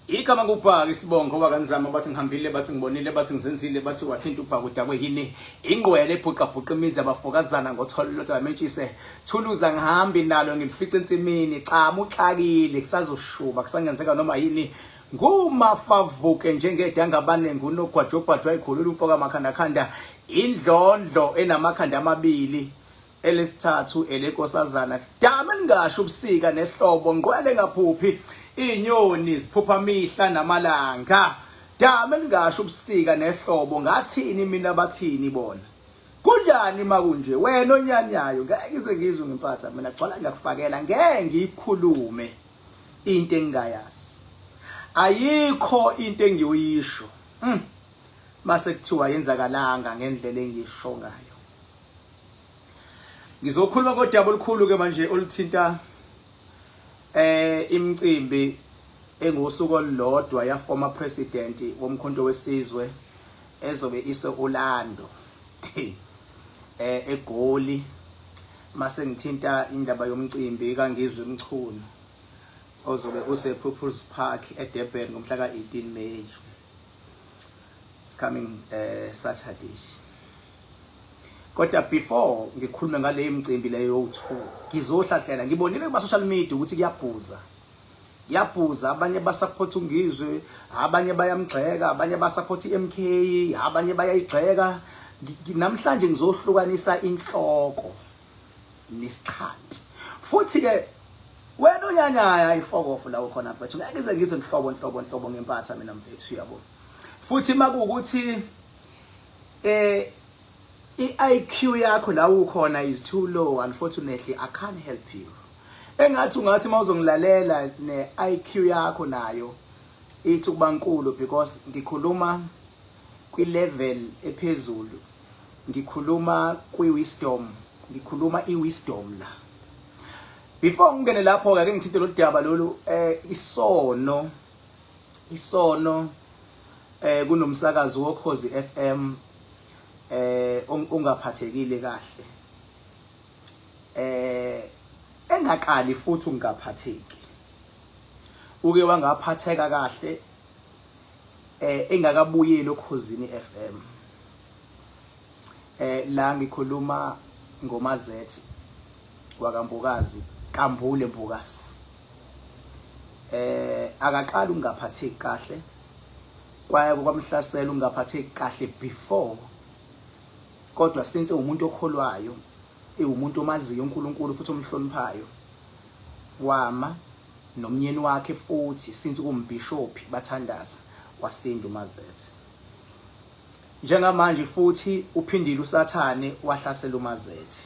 Igama ngubhaka isibongo wakanzama bathi ngihambile bathi ngibonile bathi ngizenzile bathi wathinta ubhaka udakwe yini ingqwele ebhuqabhuqa imizi abafokazana ngotholo lodwa lamentshise thuluza ngihambi nalo ngilifica ensimini xamu uxakile kusazoshuba kusangenzeka noma yini ngumafavuke njengedanga abaningi unogwajogwajwa ayikhulula umfo kamakhandakhanda indlondlo enamakhanda amabili elesithathu elenkosazana dama lingasho ubusika nehlobo ngqwele ngaphuphi inyoni ziphupha mihla namalanga dama lingasho ubusika nehlobo ngathini mina bathini bona kunjani makunje wena onyanyayo ngeke ize ngizwe ngempatha mina gcwala ngiyakufakela ngeke ngiyikhulume into engingayazi ayikho into engiyoyisho mase kuthiwa yenzakalanga ngendlela engisho ngayo. Ngizokhuluma ngodaba olukhulu ke manje oluthinta imicimbi engosuku olulodwa ya former president woMkhonto weSizwe ezobe ise Orlando eGoli. Mase ngithinta indaba yomcimbi kaNgizwe Mchunu ozobe use People's Park eDurban ngomhla ka-18 May. It's coming Saturday. Kodwa before ngikhulume ngale mcimbi leyo yowu-2 ngizohlahlela ngibonile kuma social media ukuthi kuyabhuza. Kuyabhuza abanye basupport uNgizwe, abanye bayamgxeka, abanye basupport iMK, abanye bayayigxeka. Namhlanje ngizohlukanisa inhloko nesixhanti. Futhi ke wena unyanyaya ifokofu la ukhona mfethu ngeke ngize ngizwe nhlobo nhlobo nhlobo ngempatha mina mfethu yabo. Futhi makuwukuthi i-IQ yakho la ukhona is too low, unfortunately I can't help you. Engathi ungathi mawuzongilalela ne-IQ yakho nayo ithi ukuba nkulu because ngikhuluma kwi-level ephezulu, ngikhuluma kwi-wisdom, ngikhuluma i-wisdom la. Before ngingene lapho ke ngithinte lolu daba lolu isono isono kunomsakazi woKhozi FM ongaphathekile kahle engaqali futhi ungaphatheki uke wangaphatheka kahle engakabuyeli oKhozini FM la ngikhuluma ngoMazethi wakaMbokazi Kambule Mbokazi akaqali ungaphatheki kahle kwaye kwamhlasela ungaphatheki kahle before kodwa since umuntu okholwayo ewumuntu omaziyo uNkulunkulu futhi omhloniphayo wama nomnyeni wakhe futhi since kumbishophi bathandaza wasinda uMazethi. Njengamanje futhi uphindile uSathane wahlasela uMazethi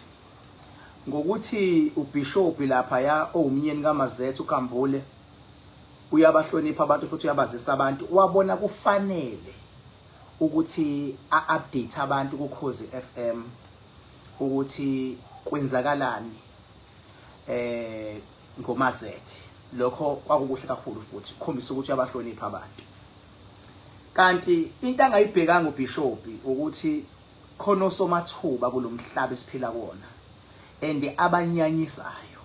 ngokuthi ubishophi lapha ya owumnyeni kaMazethi uKambule uyabahlonipha abantu futhi uyabazisa abantu wabona kufanele ukuthi a-update abantu kuKhozi FM ukuthi kwenzakalani ngoMazethi. Lokho kwakukuhle kakhulu futhi kukhombisa ukuthi uyabahlonipha abantu. Kanti into angayibhekanga ubishophi ukuthi khona osomathuba kulomhlaba esiphila kuwona and abanyanyisayo.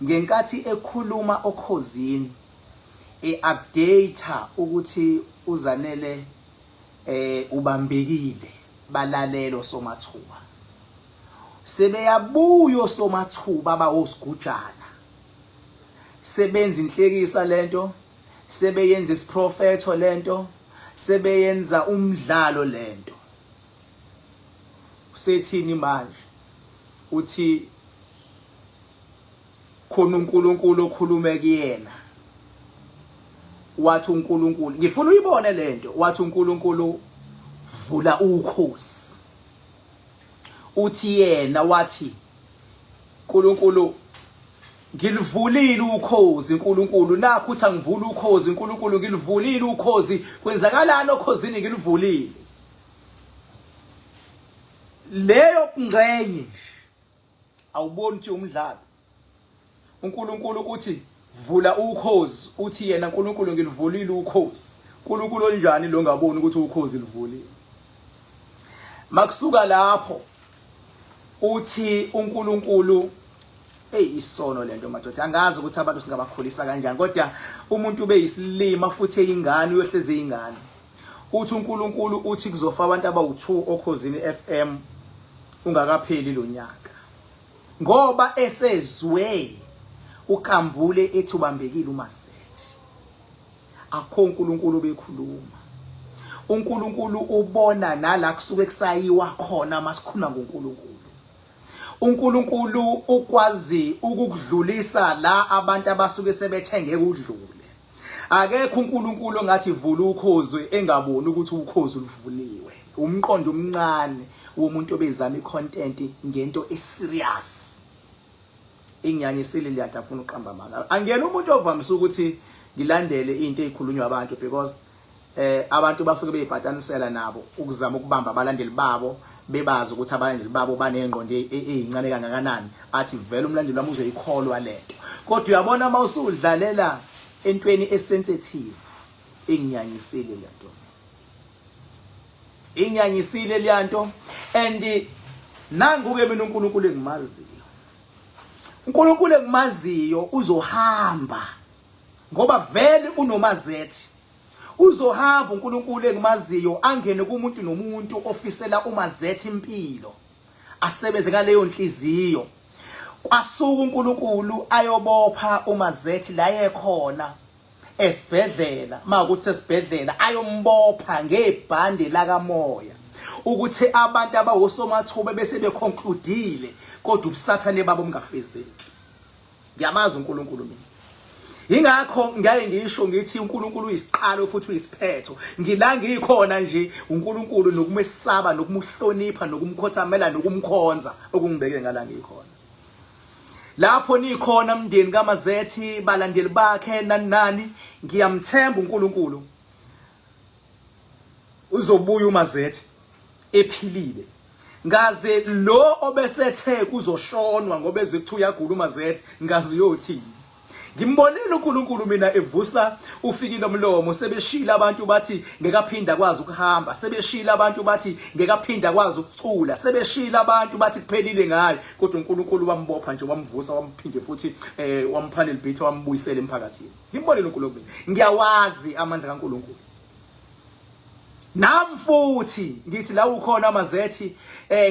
Ngenkathi ekhuluma oKhozini e-update ukuthi uZanele ubambekile balalela osomathuba. Sebeyabuya osomathuba abawosigujana. Sebenza inhlekisa lento, sebeyenza isiprofetho lento, sebeyenza umdlalo lento. Usethini manje? Uthi khona uNkulunkulu okhulume kuyena. Wathi uNkulunkulu, ngifuna uyibone lento, wathi uNkulunkulu vula ukhozi. Uthi yena wathi uNkulunkulu ngilivulile ukhozi uNkulunkulu nakho uthi angivula ukhozi uNkulunkulu ngilivulile ukhozi kwenzakalani okhozini ngilivulile. Leyo ngxenye awuboni ukuthi umdlalo. uNkulunkulu uthi vula ukhozi, uthi yena uNkulunkulu ngilivulile ukhozi. uNkulunkulu onjani lo ngaboni ukuthi ukhozi livulile? Makusuka lapho uthi uNkulunkulu Ey isono lento madoda, angazi ukuthi abantu singabakhulisa kanjani, kodwa umuntu ubeyisilima futhi eyingane, uyohlezi eyingane. Uthi uNkulunkulu uthi kuzofa abantu abawu2 okhozini FM ungakapheli lo nyaka, ngoba esezwe uKambule ethi ubambekile uMasethi. Akho uNkulunkulu bekhuluma, uNkulunkulu ubona nala kusuke kusayiwa khona. Masikhuluma ngoNkulunkulu, uNkulunkulu ukwazi ukukudlulisa la abantu abasuke sebethenge kudlule. Akekho uNkulunkulu ongathi vula ukhozi engaboni ukuthi ukhozi luvuliwe. Umqondo omncane womuntu obezama icontent ngento eserious inyanyisile liyada, afuna uqamba amanga. Angiyena umuntu ovamise ukuthi ngilandele into ezikhulunywa abantu, because abantu basuke beyibhatanisela nabo ukuzama ukubamba abalandeli babo, bebazi ukuthi abalandeli babo banengqondo ezincane kangakanani, athi vele umlandeli wami uzoyikholwa lento. Kodwa uyabona, uma usudlalela entweni esensitive, inginyanyisile lento, inyanyisile leyanto. And nangu ke mina uNkulunkulu engimaziyo, uNkulunkulu engimaziyo uzohamba, ngoba vele unomazethi uzohamba. uNkulunkulu engimaziyo angene kumuntu nomuntu ofisela umazethi impilo, asebenze ngaleyo nhliziyo. Kwasuka uNkulunkulu ayobopha umazethi la ekhona esibhedlela, makuthi esibhedlela ayombopha ngebhande lakamoya, ukuthi abantu abawosomathuba bese beconcludile, kodwa ubusathane babo bungafezeki. Ngiyamazi uNkulunkulu mina, ingakho ngiyaye ngisho ngithi uNkulunkulu uyisiqalo futhi uyisiphetho. Ngila ngikhona nje uNkulunkulu nokumesaba, nokumhlonipha, nokumkhothamela, nokumkhonza okungibeke ngala ngikhona. Lapho nikhona, mndeni kaMazethi, balandeli bakhe, nani nani, ngiyamthemba uNkulunkulu, uzobuya uMazethi ephilile. Ngaze lo obesethe kuzoshonwa ngoba ezwe kuthiwa uyagula uMazethi, ngaze uyothini? Ngimbonile uNkulunkulu mina evusa ufikile omlomo. Sebeshila abantu bathi ngekaphinda kwazi ukuhamba, sebeshila abantu bathi ngekaphinda kwazi ukucula, sebeshila abantu bathi kuphelile ngaye, kodwa uNkulunkulu wambopha nje, wamvusa, wamphinde futhi wamphanela ibhitha, wambuyisela emphakathini. Ngimbonile uNkulunkulu mina, ngiyawazi amandla kaNkulunkulu nami. Futhi ngithi la ukhona amazethi,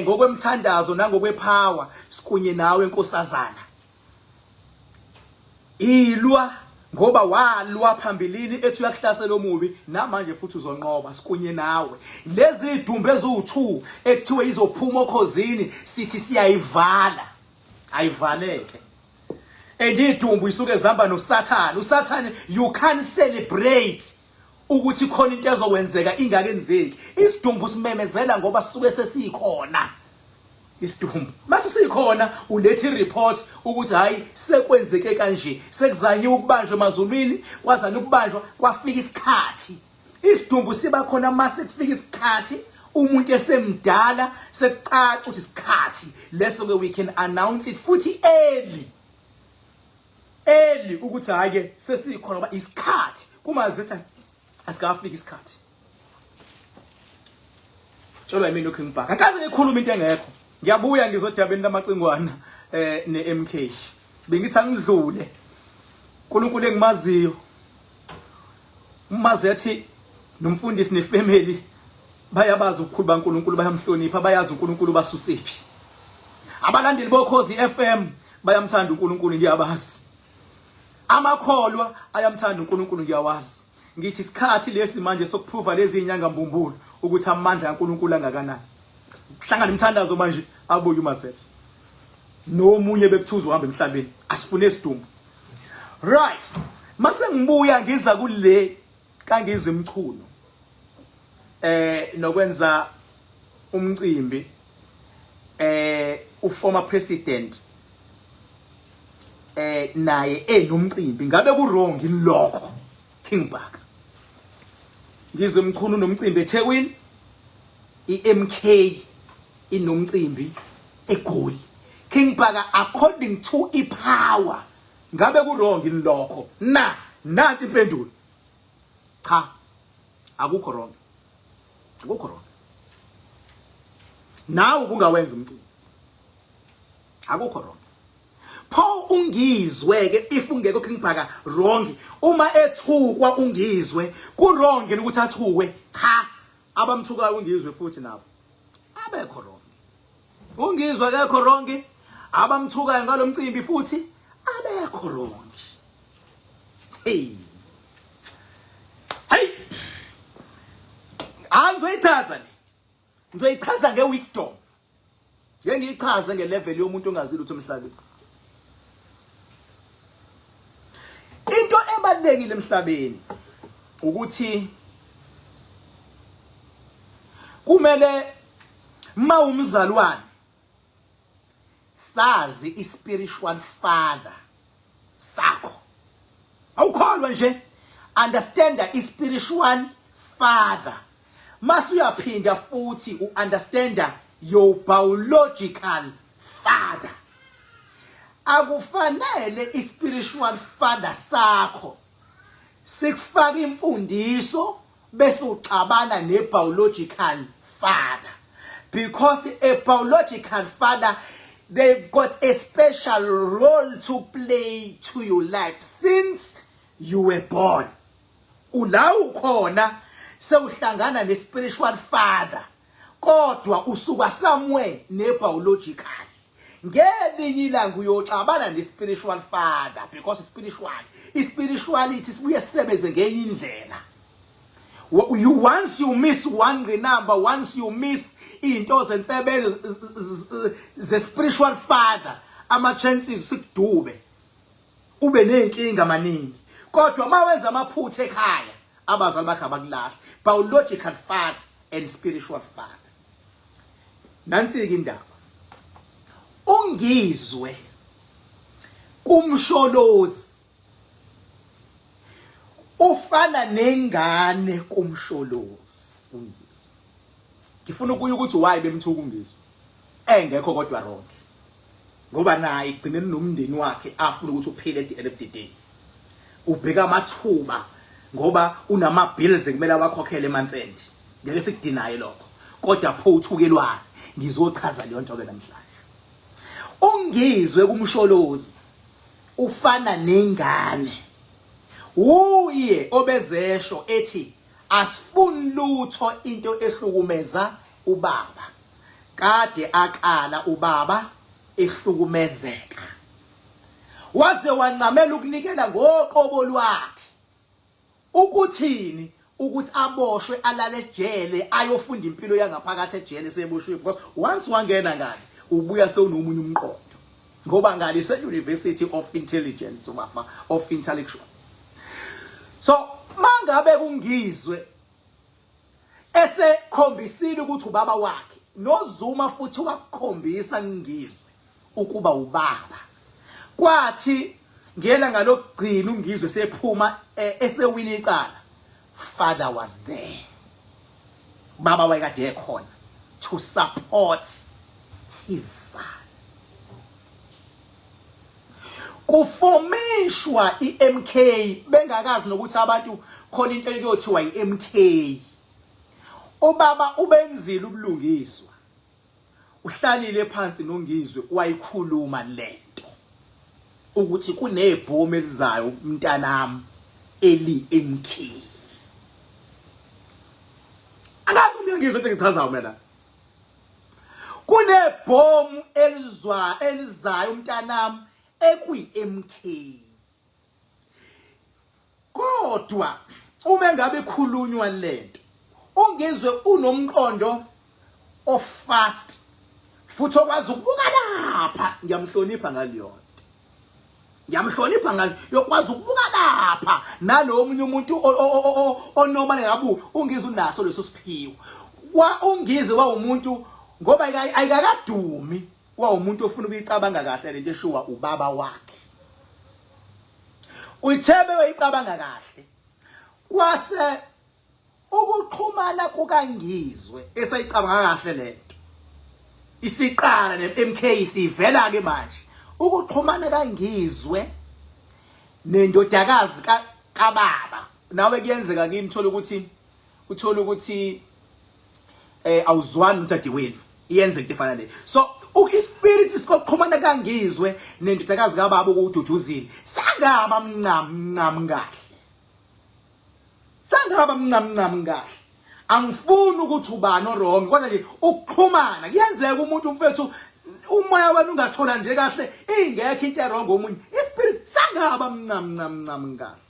ngokwemthandazo nangokwepower sikunye nawe, nkosazana. Ilwa ngoba walwa phambilini ethi uyakuhlasela omubi, namanje futhi uzonqoba, sikunye nawe. Lezi idumbu eziwu2 ekuthiwe izophuma okhozini, sithi siyayivala, ayivaleke. And idumbu isuke zihamba noSathane. USathane, you can't celebrate ukuthi khona into ezokwenzeka ingakenzeki. Isidumbu simemezela ngoba sisuke sesikhona. Isidumbu mase sikhona, uletha ireport ukuthi hayi, sekwenzeke kanje, sekuzanyiwe ukubanjwa emazulwini, kwazana ukubanjwa, kwafika isikhathi. Isidumbu siba khona mase kufika isikhathi, umuntu esemdala, sekucaca ukuthi isikhathi leso ke, we can announce it futhi early early ukuthi hayi ke, sesikhona, ngoba isikhathi kumazethi asikafika isikhathi. Tshelwa yimina uKing Bhaka, akaze ngikhuluma into engekho. Ngiyabuya ngizodabeni lamacingwana neMK. Bengithi angidlule. uNkulunkulu engimaziyo, uMazethi nomfundisi nefamily bayabazi ubukhulu baNkulunkulu, bayamhlonipha, bayazi uNkulunkulu basusiphi. Abalandeli bokhozi FM bayamthanda uNkulunkulu, ngiyabazi. Amakholwa ayamthanda uNkulunkulu, ngiyawazi. Ngithi isikhathi lesi manje sokuprova lezi inyanga mbumbulu ukuthi amandla kaNkulunkulu angakanani. Hlangana imithandazo manje, abuye uMazethi nomunye bekuthuza uhamba emhlabeni, asifune isidumbu. Right, mase ngibuya ngiza kule kangizwe imchuno nokwenza umcimbi, uformer president naye enomcimbi, ngabe ku wrong lokho, King Bhaka? Ngizwe Mchunu nomcimbi eThekwini, iMK inomcimbi eGoli. King Bhaka, according to ipower, ngabe ku wrong lokho na? Nansi impendulo: cha, akukho wrong, akukho wrong. Nawe ubungawenza umcimbi, akukho wrong. Pho ungizwe ke if ungekho King Bhaka wrong. Uma ethukwa ungizwe ku wrong ukuthi athukwe. Cha, abamthukayo ungizwe futhi nabo abekho wrong. Ungizwe akekho wrong. Abamthukayo ngalomcimbi futhi abekho wrong. Hey. Hey. Angizoyichaza le. Ngizoyichaza ngewisdom. Ngeke ngiyichaze ngelevel yomuntu ongazi lutho emhlabeni. Into ebalekile emhlabeni ukuthi kumele mawumzalwane sazi ispiritual father sakho. Awukholwa nje, understand ispiritual father. Mase uyaphinda futhi uunderstanda your biological father. Akufanele ispiritual father sakho sikufaka imfundiso bese uxabana ne-biological father, because a biological father, they've got a special role to play to your life since you were born. Ula ukhona sewuhlangana ne-spiritual father, kodwa usuka somewhere ne-biological. Ngelinye ilanga uyoxabana ne-spiritual father, because spiritual, i-spirituality sibuye sisebenze ngenye indlela. You once you miss one number, once you miss into zensebenzo ze-spiritual father, ama-chances sikudube ube nezinkinga maningi. Kodwa mawenza amaphutha ekhaya, abazali bakhe abakulahla. Biological father and spiritual father. Nansi-ke indaba, ungizwe kumsholozi ufana nengane kumsholozi. Ungizwe, ngifuna ukuya ukuthi why bemthuka ungizwe engekho kodwa wrong, ngoba naye igcineni nomndeni wakhe afuna ukuthi uphile. At the end of the day ubheka amathuba ngoba unama bills ekumele awakhokhele month end. Ngeke sikudinaye lokho, kodwa pho uthukelwane? Ngizochaza leyo nto ke namhlanje. Ungizwe kumsholozi ufana nengane. Uye obezesho ethi asifuni lutho into ehlukumeza ubaba. Kade aqala ubaba ehlukumezeka, waze wancamela ukunikela ngoqobo lwakhe ukuthini ukuthi aboshwe, alale esijele, ayofunda impilo yangaphakathi ejele seboshiwe, because once wangena ngale ubuya sewunomunye umqondo, ngoba ngale se-University of Intelligence, ubafa of Intellectual. So mangabe kungizwe esekhombisile ukuthi ubaba wakhe noZuma futhi wakukhombisa ngizwe ukuba ubaba, kwathi ngelanga lokugcina ungizwe sephuma esewina icala, father was there. Baba wayekade ekhona to support his son. Kufomishwa iMK bengakazi nokuthi abantu khona into ekuyothiwa iMK. Ubaba ubenzile ubulungiswa, uhlalile phansi nongizwe wayikhuluma lento ukuthi kunebhomu elizayo mntanami eli MK. Akazi umyangizwe ukuthi ngichazayo mina. Kunebhomu elizwa elizayo mntanami ekwi MK. Kodwa uma engabe ikhulunywa lento, ungizwe unomqondo ofast futhi okwazi ukubuka lapha. Ngiyamhlonipha ngaleyo nto, ngiyamhlonipha ngalo yokwazi ukubuka lapha nalo omunye umuntu onormal ngabu. Ungizwe unaso leso siphiwo. Wa ungizwe wawumuntu ngoba ayikakadumi, wawumuntu ofuna ukuyicabanga kahle lento eshuwa ubaba wakhe. Uyithebe wayicabanga kahle, kwase ukuxhumana kukangizwe esayicabanga kahle lento isiqala ne-MK sivela ke manje. Ukuxhumana kangizwe nendodakazi kababa, nawe kuyenzeka kimi uthola ukuthi awuzwani udadewenu, iyenze into efana le. So ispiritual Ispirit sikokuxhumana kaNgizwe nendodakazi kababa okuDuduzile sangaba mncam mncam kahle. Sangaba mncam mncam kahle. Angifuni ukuthi ubani owrong kodwa nje ukuxhumana kuyenzeka umuntu mfethu umoya wena ungathola nje kahle ingekho into erong omunye. Ispirit sangaba mncam mncam mncam kahle.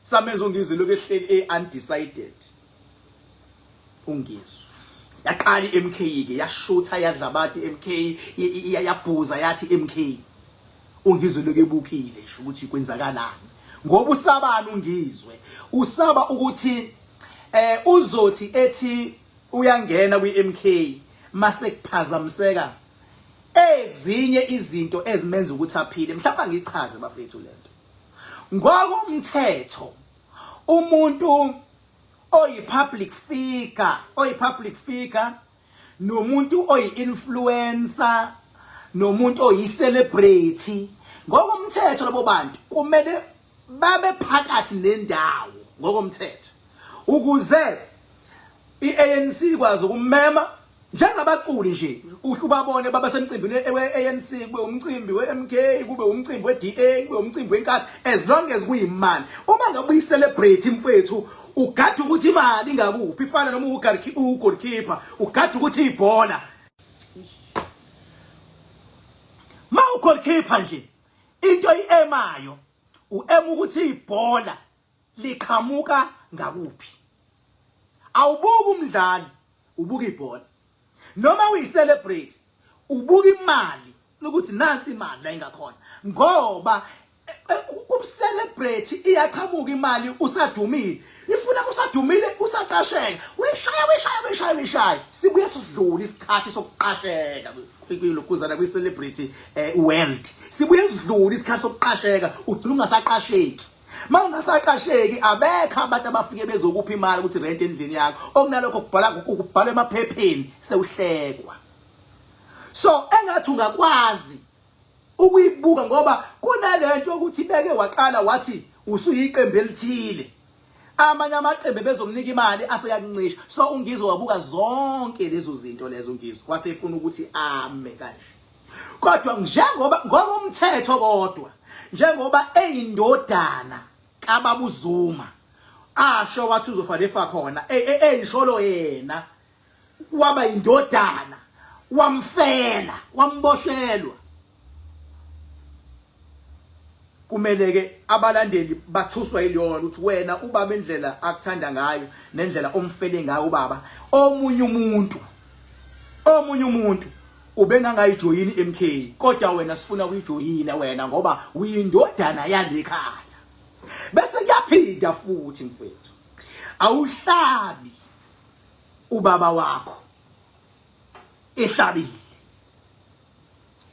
Samenza uNgizwe lokhu ehleli e-undecided uNgizwe yaqala i-MK ke yashutha yadla abantu i-MK yabhuza yathi MK uNgizwe lokhu ebukile nje ukuthi kwenzakalani ngoba usabani uNgizwe usaba ukuthi eh uzothi ethi uyangena kwi-MK mase kuphazamiseka ezinye izinto ezimenza ukuthi aphile mhlawumbe ngichaze bafethu lento Ngokomthetho umuntu oyi-public figure, oyi-public figure nomuntu oyi-influencer nomuntu oyi-celebrity ngokomthetho labo bantu kumele babe phakathi nendawo ngokomthetho ukuze i-ANC ikwazi ukummema njengabaculi nje ubabone baba semcimbini we-ANC kube umcimbi we-MK kube umcimbi we-DA kube umcimbi wenkathi as long as kuyimali uma ngabe uyi-celebrate mfethu ugada ukuthi imali ingakuphi ifana noma ugoalkeeper ugada ukuthi ibhola ma ugoalkeeper nje into i-emayo u-ema ukuthi ibhola liqhamuka ngakuphi awubuki umdlali ubuka ibhola noma uyi-celebrate ubuka imali ukuthi nansi imali la ingakhona ngoba e, e, kucelebrate iyaqhamuka imali usadumile ifuna usadumile usaqasheka uyishaya uyishaya uyishaya uyishaya sibuye sidlule isikhathi sokuqasheka kwilokhuzana kwi-celebrity eh, world sibuye sidlule isikhathi sokuqasheka ugcina ungasaqasheki Uma ungasaqasheki abekho abantu abafike bezokupha imali ukuthi rent endlini yakho. Okunalokho kubhala ukubhala emaphepheni sewuhlekwa. So engathi ungakwazi ukuyibuka ngoba kunalento ukuthi beke waqala wathi usuyiqembu elithile. Amanye amaqembu bezokunika imali aseyakuncisha. So uNgizwe wabuka zonke lezo zinto lezo uNgizwe wasefuna ukuthi ame kanje. Kodwa njengoba ngokomthetho kodwa njengoba eyindodana kababa uZuma asho wathi uzofa lefa khona eyisholo yena waba indodana wamfela wamboshelwa kumele ke abalandeli bathuswa yilona ukuthi wena ubaba indlela akuthanda ngayo nendlela omfele ngayo ubaba omunye umuntu omunye umuntu ubengangayijoyini MK kodwa wena sifuna uyijoyina wena ngoba uyindodana yalekhaya bese kuyaphinda futhi mfethu awuhlabi ubaba wakho ehlabile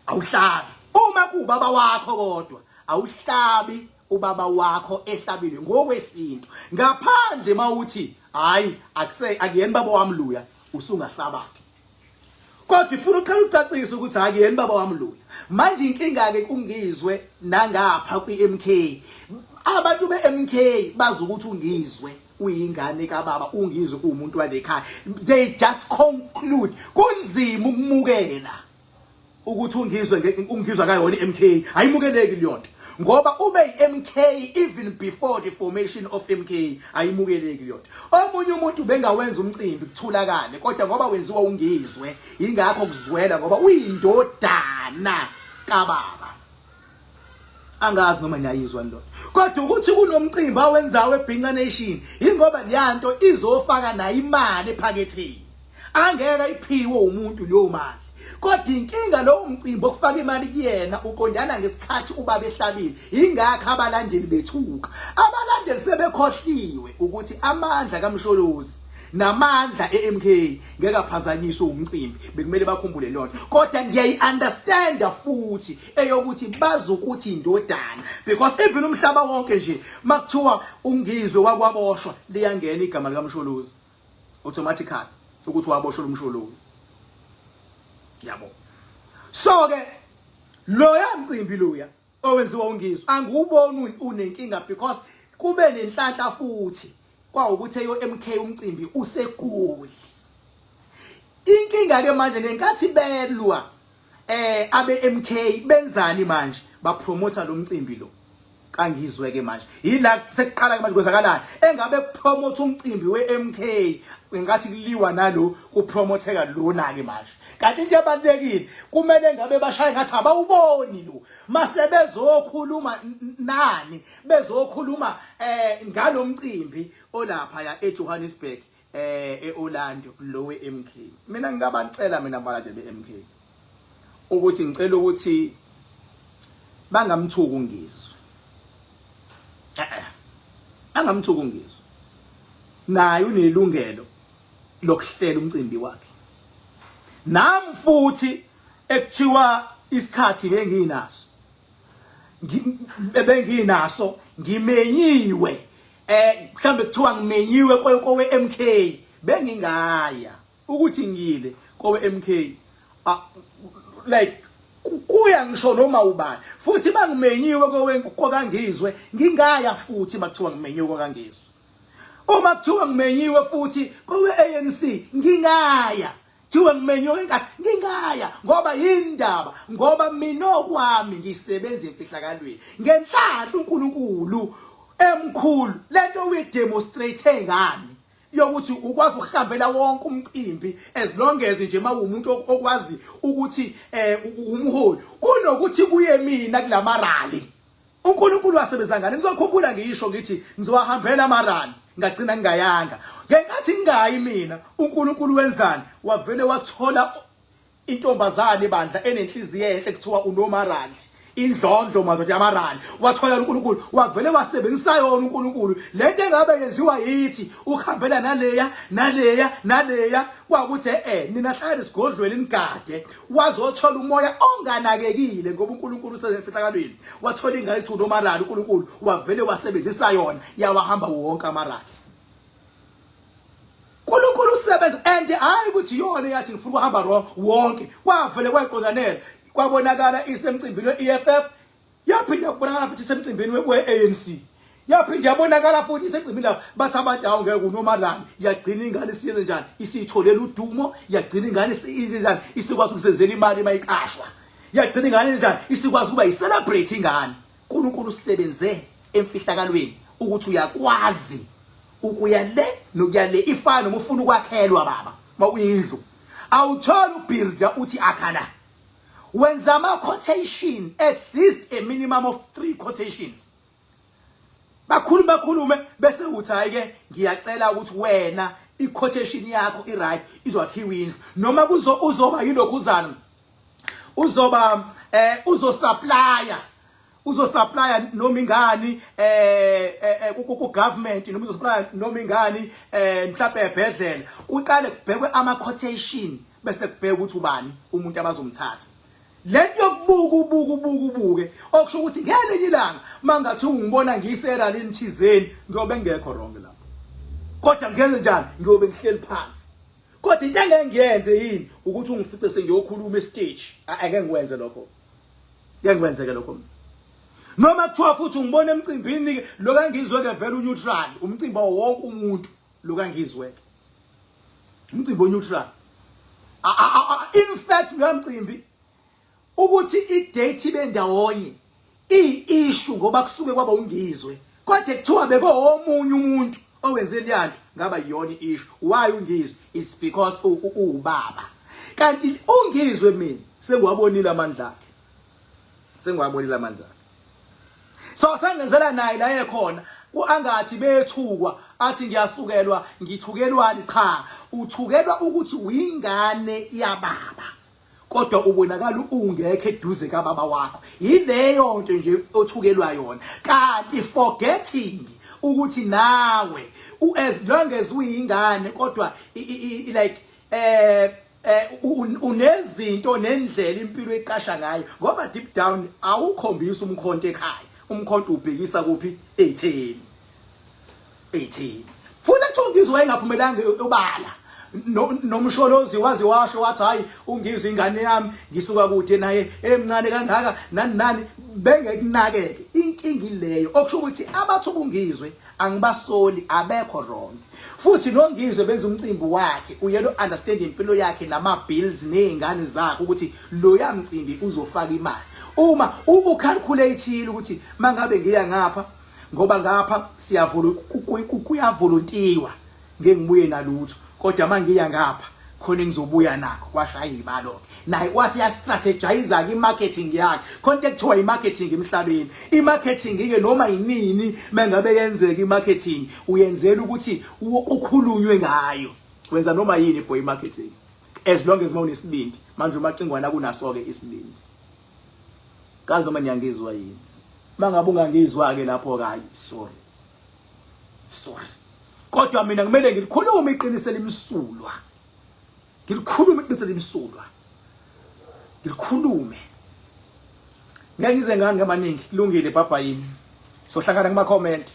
awuhlabi uma kuubaba wakho kodwa awuhlabi ubaba wakho ehlabile ngokwesintu ngaphandle mawuthi hayi akuse akuyena baba wami luya usungahlaba kodwa ifuna uqala ucacise ukuthi akuyena baba wami luya manje inkinga ke kungizwe nangapha kwi-MK abantu be-MK bazi ukuthi ungizwe uyingane kababa ungizwe uwumuntu walekhaya they just conclude kunzima ukumukela ukuthi ungizwe ungizwa kayona iMK ayimukeleki leyo nto ngoba ube iMK even before the formation of MK ayimukeleki leyo nto omunye umuntu bengawenza umcimbi kuthulakale kodwa ngoba wenziwa ungizwe ingakho kuzwela ngoba uyindodana kababa angazi noma niyayizwa lo kodwa ukuthi kunomcimbi awenzayo eBhinca Nation ingoba leyanto izofaka nayo imali ephaketheni angeke ayiphiwe umuntu leyo mali kodwa inkinga lowo mcimbi okufaka imali kuyena uqondana ngesikhathi ubaba ehlabile ingakho abalandeli bethuka abalandeli sebekhohliwe ukuthi amandla kaMsholozi namandla eMK ngeke aphazanyiswe umcimbi bekumele bakhumbule lonto kodwa ngiyayi-understanda futhi eyokuthi bazi ukuthi indodana because even umhlaba wonke nje makuthiwa ungizwe wakwaboshwa liyangena igama likaMsholozi automatically ukuthi waboshwa umsholozi yabo so ke loya mcimbi loya owenziwa ungizwe angiwuboni unenkinga because kube nenhlanhla futhi kwawukuthi eyo MK umcimbi useGoli inkinga ke manje ngenkathi belwa Abe MK benzani manje? Bapromota lo mcimbi lo kangizwe ke manje. Yila sekuqala ke manje kwenzakalani? Engabe kupromote umcimbi we-MK, ngathi kuliwa nalo, kupromotheka lona ke manje. Kanti into ebalulekile, kumele ngabe bashaye ngathi abawuboni lo mase bezokhuluma nani, bezokhuluma ngalomcimbi olapha ya eJohannesburg, eOrlando, lo weMK. Mina ngingabacela mina abalandeli beMK ukuthi ngicela ukuthi bangamthuki ngizwe, angamthuki ngizwe, naye unelungelo lokuhlela umcimbi wakhe. Nami futhi ekuthiwa isikhathi benginaso, benginaso, ngimenyiwe, mhlambe kuthiwa ngimenyiwe kowe MK, bengingaya. Ukuthi ngile kowe MK, like kuya ngisho noma ubani. Futhi bangimenyiwe kowe kokangizwe, ngingaya futhi. Makuthiwa ngimenyiwe kokangizwe, uma kuthiwa ngimenyiwe futhi kowe ANC, ngingaya. Thiwe ngimenyiwe enkathi, ngingaya. Ngoba yindaba? Ngoba mina okwami ngisebenza emfihlakalweni. Ngenhlanhla uNkulunkulu emkhulu, lento uyidemonstrate ngani yokuthi ukwazi ukuhambela wonke umcimbi, as long as nje mawumuntu okwazi ukuthi umholi, kunokuthi kuye mina kulama rally. uNkulunkulu wasebenza ngani? Ngizokhumbula ngisho ngithi ngizowahambela ama rally, ngagcina ngingayanga. Ngenkathi ngingayi mina, uNkulunkulu wenzani? Wavele wathola intombazane bandla enenhliziyo enhle kuthiwa unomarali, indlondlo madoda yamarali. Wathola uNkulunkulu, wavele wasebenzisa yona uNkulunkulu lento engabe yenziwa yithi ukuhambela naleya naleya naleya, kwakuthi nina hlala esigodlweni nigade. Wazothola umoya onganakekile, ngoba uNkulunkulu usesemfihlakalweni. Wathola ingane ethi unomarali, uNkulunkulu wavele wasebenzisa yona, yawahamba wonke amarali. uNkulunkulu usebenza, and hayi ukuthi yona yathi ngifuna ukuhamba wrong wonke, kwavele kwayiqondanela, kwabonakala isemcimbini we-EFF, yaphinda kubonakala futhi isemcimbini we-ANC, yaphinda yabonakala futhi isemcimbini lapho. Bathi abantu, "Awu, ngeke, unomarani." Yagcina ingane isiyenze njani? Isiyitholela udumo. Yagcina ingane isiyenze isikwazi ukusenzela imali mayiqashwa. Yagcina ingane njani? Isikwazi ukuba yi-celebrate ingane. uNkulunkulu usebenze emfihlakalweni ukuthi uyakwazi ukuya le nokuya le. Ifana noma ufuna ukwakhelwa baba, mawuyindlu awuthola ubuilder uthi akhala, wenza ama quotation, at least a minimum of 3 quotations. Bakhulume bakhulume, bese uthi, "Hayi ke, ngiyacela ukuthi wena i-quotation yakho i-right, izwakhiwa indlu." Noma kuzo uzoba yilokhuzana, uzoba uzosupplya uzosupplya noma ingani ku government, noma uzosupplya noma ingani mhlawumbe ebhedlela, kuqale kubhekwe ama quotation, bese kubheka ukuthi ubani umuntu abazomthatha. Lento yokubuka, ubuka, ubuka, ubuke, okusho ukuthi ngelinye ilanga mangathi ungibona ngiseralini thizeni, ngiyobe ngekho wrong lapho, kodwa ngenze njani? Ngiyobe ngihleli phansi. Kodwa into engeke ngiyenze yini? Ukuthi ungifice sengiyokhuluma estage, angeke ngikwenze lokho, ngeke ngikwenzeke lokho. Noma kuthiwa futhi ungibona emcimbini ke, lo kangizwe ke vele uneutral, umcimbi wonke umuntu. Lo kangizwe ke umcimbi oneutral. In fact, lo mcimbi ukuthi idate ibe ndawonye iyi-issue, ngoba kusuke kwaba ungizwe, kodwa kuthiwa beko omunye umuntu owenze leyanto, ngaba yiyona i-issue. Why ungizwe? It's because uwubaba. Kanti ungizwe mina sengiwabonile amandla akhe, sengiwabonile amandla akhe, so sengenzela naye la ekhona angathi bethukwa, athi ngiyasukelwa, ngithukelwani? Cha, uthukelwa ukuthi uyingane yababa kodwa ubonakala ungekho eduze kababa wakho. Yileyo nto nje othukelwa yona, kanti forgetting ukuthi nawe as long as uyingane kodwa like unezinto nendlela impilo eqasha ngayo, ngoba deep down awukhombisa umkhonto ekhaya, umkhonto ubhekisa kuphi? Etheni, etheni. Futhi kuthiwa ngizwe wayengaphumelanga obala. Nomsholozi waze washo wathi hayi ungizwe ingane yami ngisuka kude naye emncane kangaka nani nani bengekunakeke inkinga ileyo okusho ukuthi abathi ubungizwe angibasoli abekho wrong futhi nongizwe benza umcimbi wakhe uyena understand impilo yakhe nama bills nezingane zakhe ukuthi loya mcimbi uzofaka imali uma ucalculate ukuthi mangabe ngiya ngapha ngoba ngapha siyavula kuyavolontiwa ngeke ngibuye nalutho kodwa mangiya ngapha khona engizobuya nakho washaya izibalo ke naye wase ya strategize ke imarketing yakhe khona ekuthiwa imarketing emhlabeni imarketing ke noma yinini mengabe yenzeka imarketing uyenzela ukuthi ukhulunywe ngayo wenza noma yini for imarketing as long as mawunesibindi manje umacingwana kunaso ke isibindi kazi noma niyangizwa yini mangabe ungangizwa ke lapho kayi sorry sorry kodwa mina kumele ngilikhulume iqiniso elimsulwa ngilikhulume iqiniso elimsulwa ngilikhulume ngeke ngize ngani ngamaningi kulungile bhabha yini sohlangana kuma comment.